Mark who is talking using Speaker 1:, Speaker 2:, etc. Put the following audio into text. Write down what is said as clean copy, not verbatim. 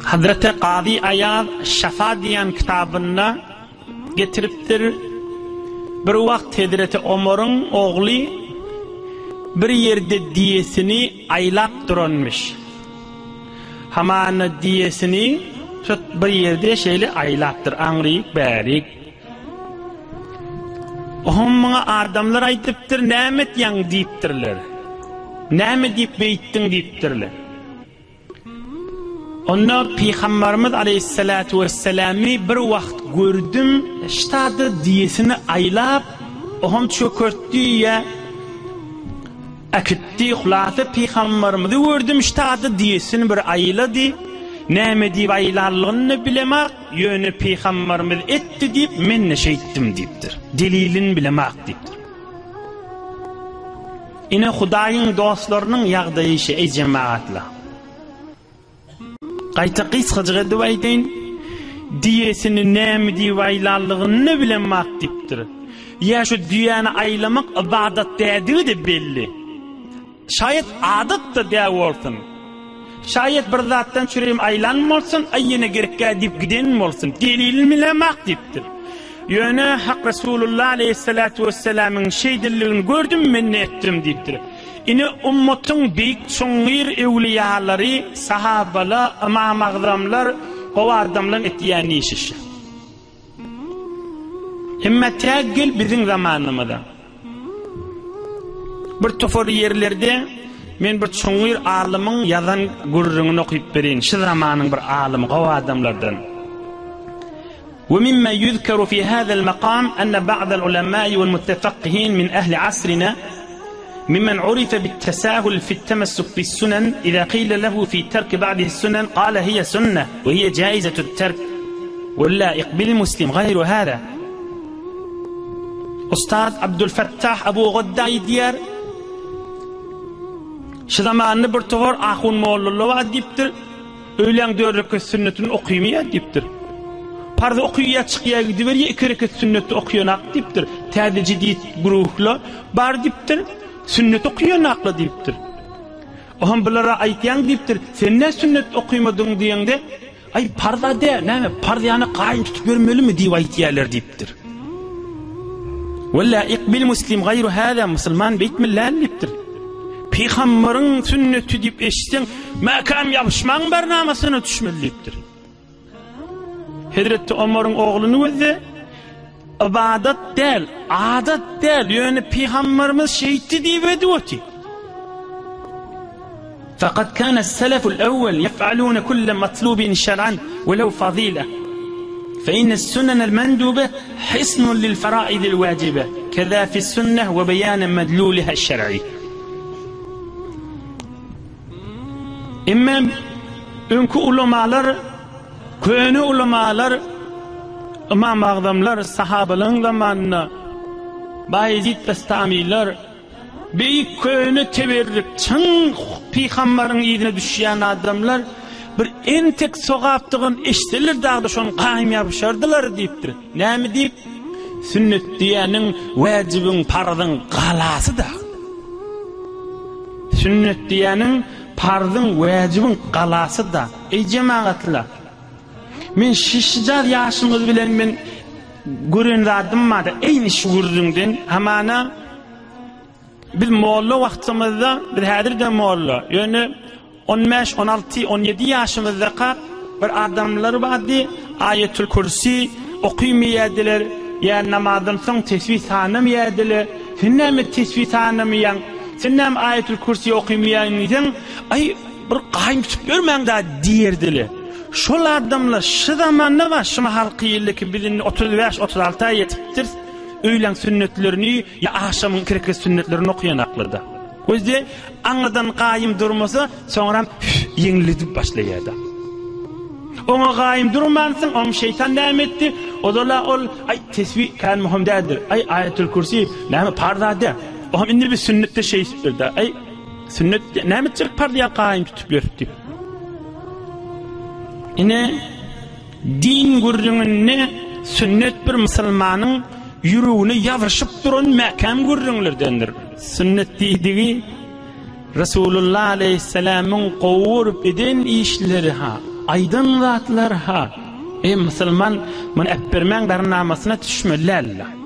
Speaker 1: Hazreti Kazy Aýaz Şafa diýen kitabynda getiripdir. Bir wagt Hezreti Omaryň ogly bir ýerde diýesini aýlap duranmyş. Hamana diýesini tut bir ýerde şeýle aýlapdyr, aňryk, bärik. Oňam muňa adamlar aýdypdyr, näme etýäň diýipdirler. Näme diýip beýtdiň diýipdirler. Onda Pygambarymyz aleýhissalatu wesselamy bir wagt gördüm, ştada diýesini aýlap, oňam çökertdi ýa äkitdi, hulasa Pygambarymyzy gördüm, ştada diýesini bir aýlady, näme diýip aýlanlygyny bilemak, ýöne Pygambarymyz etdi diýip, men-de şeýtdim diýipdir. Delilini bilemak diýipdir. Ine Hudaýyň dostlarynyň ýagdaýy şe eý jemagatlar. Gaýta gysgajyk edip aýdaýyn, Diýesini näme diýip aýlanlygyny bilemok diýipdir. Ýa şu düýäni aýlamak ybadat dädigi-de belli. Şaýat adat-da dä bolsun. Şaýat bir zatdan çürim aýlan bolsun, aý ýene gerekgä diýip giden bolsun. Delilini bilemok diýipdir. Ýöne Hak Resulullah aleýhissalatu wessalamyň şeýdildigini gördüm, men ne etdim diýipdir. Ine ummatyň beýik çuňňur öwliýalary, sahabala, ymam-agzamlar, gowy adamlaryň etýän işi şu. Emma tä gel biziň zamanymyza. Bir topar ýerlerde men bir çuňňur alymyň ýazan gürrüňini okyp bereýin. Şu zamanyň bir alymy, gowy adamlardan. ومما يذكر في هذا المقام أن بعض العلماء والمتفقهين من أهل عصرنا ممن عرف بالتساهل في التمسك بالسنن إذا قيل له في ترك بعض السنن قال هي سنة وهي جائزة الترك واللائق بالمسلم غير هذا Ustad Abdülfettah Abu Godda aýdýar, Şu zamanda bir towar ahun mollalar bar diýipdir. Öýläň dört rekat sünnetini okymaýar diýipdir. Parzy okyýar, çykýar gidiberýär, iki rekat sünneti okaýanak diýipdir. Täze jedid güruhlar bar diýipdir. Sünnet okaýanakla diýipdir. Oňam bulara aýtýaň diýipdir. Sen nä sünnet okymadyň diýeňde, Aý, parz-a däl, näme, parz ýany gaýym tutup ýörmelimi diýip aýtýarlar diýipdir. Walla ikbil muslim gaýru hâzâ musulman beýtmeli däl diýipdir. Pygambaryň sünneti diýip eşitseň, mäkäm ýapyşmaň barnamasyna düşmeli diýipdir. Hezreti Omaryň ogluny gözle, ybadat däl, adat däl, ýöne pygambarymyz şeýtdi diýip edip otyr. Fakat kana seleful evvel yef'alune kulle matlubin şer'an ve lehu fazile. Fe inne sünnenel mendube hisnun lil feraidil vacibe. Keza fis sünneh ve beyane medluliha şer'i. Emma öňki ulamalar, köne ulamalar, Ymam Agzamlar sahabalaryň zamanynda Baýezid Bestamiler Beýik köne teberrik çyn pygambaryň yzyna düşýän adamlar bir entek sogapdygyn eşitseler dagda şony gaýym ýapyşardylar diýipdir. Näme diýip? Sünnet diýýäniň wäjibiň parzyň galasy da. Sünnet diýýäniň parzyň wäjibiň galasy da. Eý jemagatlar! Men şişijaz ýaşymyz bilen men gören zadym bardy. Eýni şu gürrüňden hamana biz molla wagtymyzda, biz häzir-de molla, ýöne 15, 16, 17 ýaşymyzdaka bir adamlar bardy, Aýetül Kürsi okymaýardylar, ýa namazdan soň tesbih sanamaýardylar. Sen näme tesbih sanamaýaň? Sen näme Aýetül Kürsi okymaýaň diýseň, aý Bir gaýym tutup ýörmäň-dä diýerdiler. Şol adamlar şu zamanda bar, şu mahalky ýyldaky biz indi 35, 36-a ýetipdiris, öýläň sünnetlerini ýa agşamyň iki rekat sünnetlerini okaýanaklar-da. Gözde aňyrdan gaýym durmasa, soňram ýeňledip başlaýar-da. Oňa gaýym durmansyň, oň şeýtan näme etdi? Ozal-a ol, aý, tesbih kän möhüm däldir, aý, aýatul kürsi, näme, parz-a däl. Oňam indi biz sünnetde şeýdipdir-de, aý, Sünnet näme etjek parz ýa gaýym tutup ýörüp diýip. Ine din gürrüňinde sünnet bir musulmanyň ýüregine ýazyşyp duran mäkäm gürrüňlerdendir. Sünnet diýdigi Resulullah aleýhissalamyň gowy görüp eden işleri ha. aýdan zatlar ha. Eý musulman, muny äpbermäň barnamasyna düşmeli däldi.